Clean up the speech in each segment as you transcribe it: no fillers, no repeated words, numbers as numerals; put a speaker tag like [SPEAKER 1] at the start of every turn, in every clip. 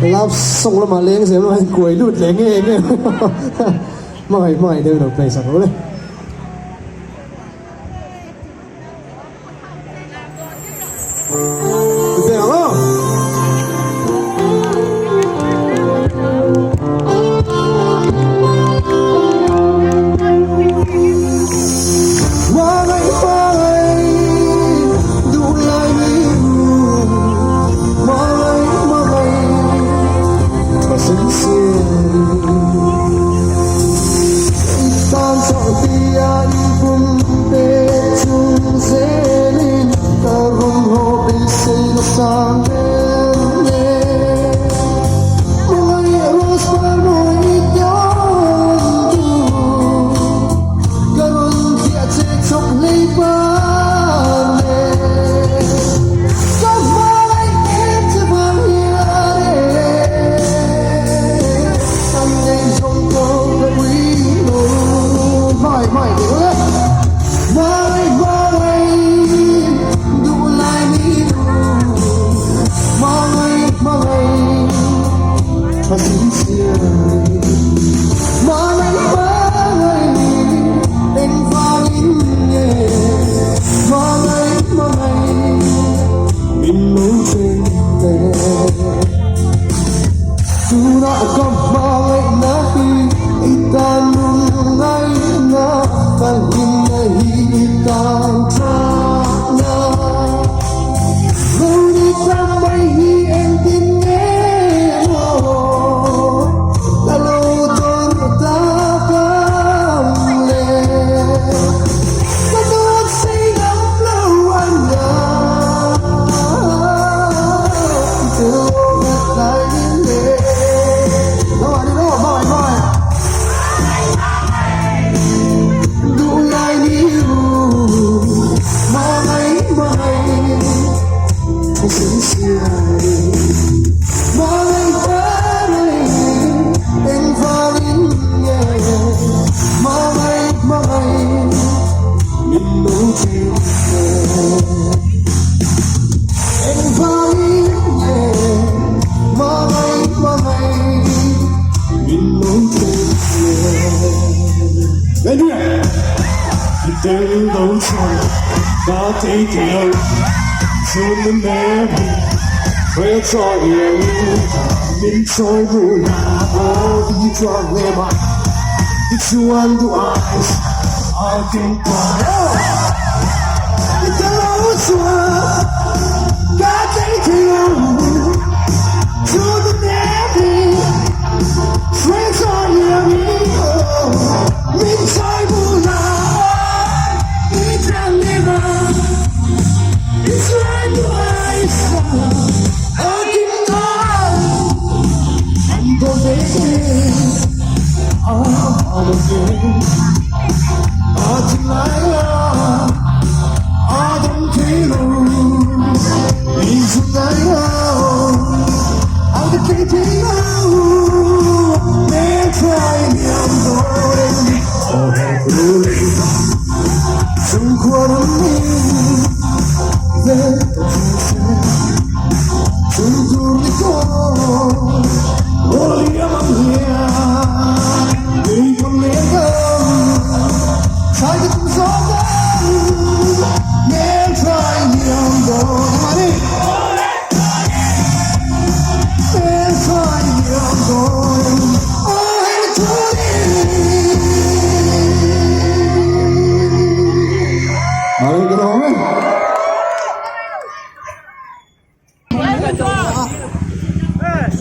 [SPEAKER 1] Love song lamah leng zel lamah hian kuai lut leh nge nge hmangaih hmangaih deuh lo play sak rawh le.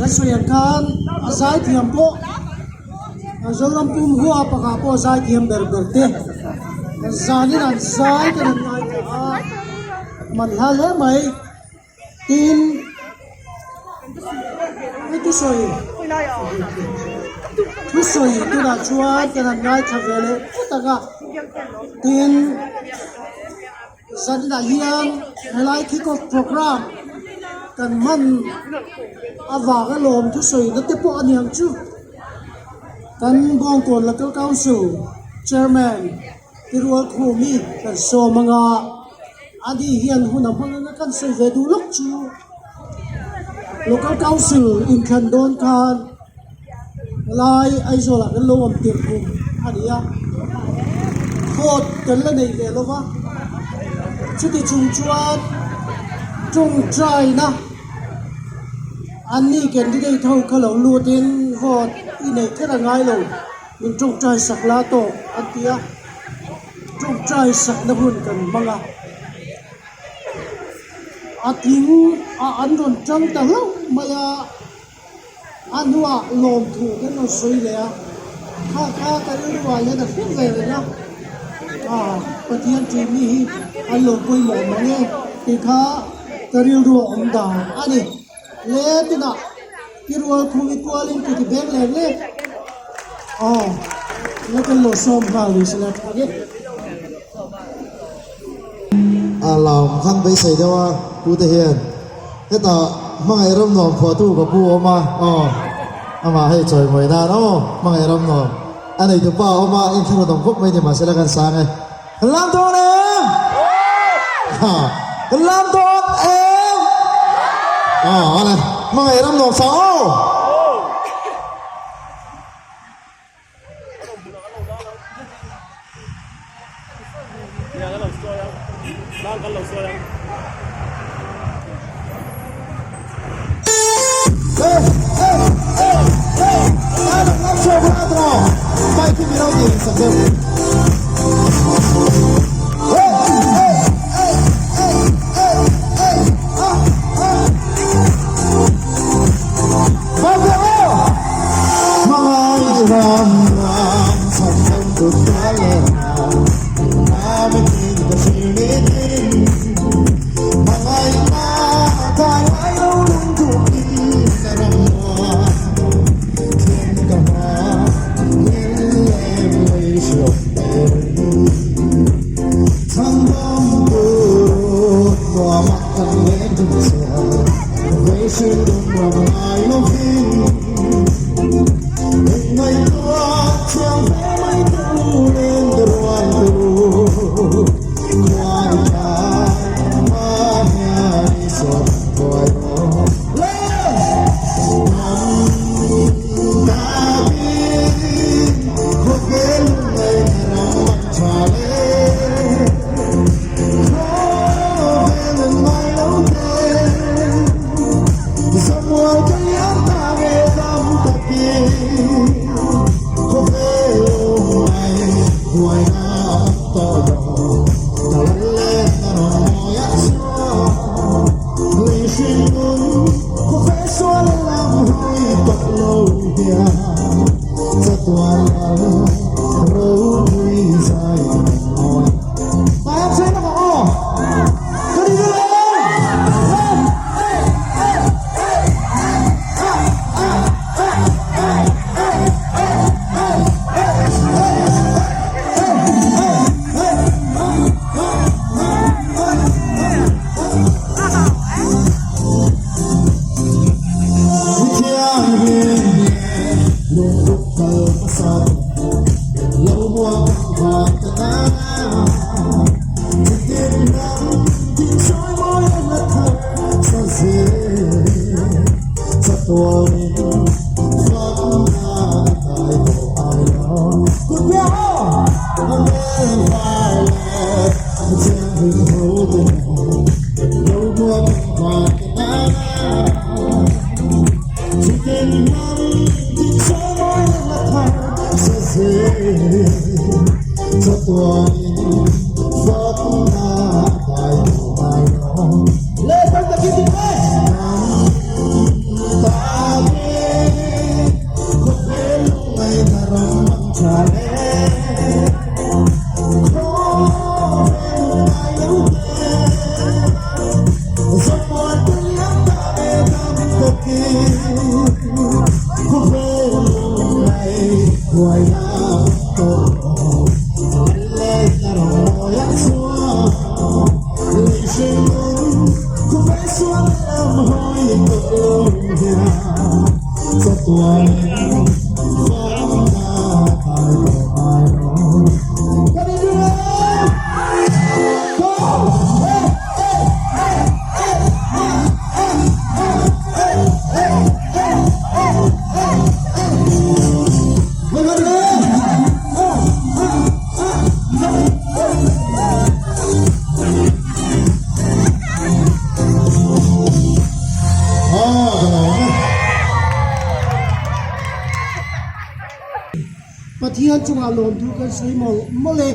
[SPEAKER 2] Kan sawi ang khan a zaithiam pawh Zoram pum hua pakah pawh a zaithiam ber ber te zanin an zai kan han ngaithla a man hla hle mai tin hei thusawi thusawi tunah chuan kan han ngaithla ve leh phawt ang a tin. Zanah hian helai kick off programme kan hman avanga lawm thusawina te pawh a ni ang chu. Kan Bawngkawn Local Council Chairman Tirual Khumi kan sawm anga ani hian hun a hmang anga kan sawi ve duh lawk chu. Local Council inthlan dawn khan helai Aizawlah kan lo awm tirh kum a ni a, vote kan la nei ve lo va, chuti chung chuan tawngtaina an ni candidate ho kha lo lutin vote i neih kher a ngai lo, min tawngtai sak la tawk an ti a, tawngtai sakna hun kan hmang a. A tling a an rawn tang ta hlauh mai a, a hnuah lawmthu kan rawn sawi leh a, kha kha ka rilruah hian a hre ve reng a, ah Pathian tih mi hi an lo pawimawh mang e tih kha ka rilruah awm dan a ni. Le tunah pi rual khumi kualin kuti beng leng le aw la kan lo sawm nghal ni sela tha nge.
[SPEAKER 1] A lam khan beisei deuh a pu te hian hetah hmangaih ram nuam phuahtu ka pu awm a aw amah hei chawimawi nan aw hmangaih ram nuam a neitu pa awm a inthlahrun awm khawp mai ni mahsela kan sang e. Kan lam dawn em? Ha, kan lam dawn em? Ah, ale, hmangaih ram nuam sa aw.
[SPEAKER 2] Pathian chungah lawmthu kan sawi mawlh mawlh e.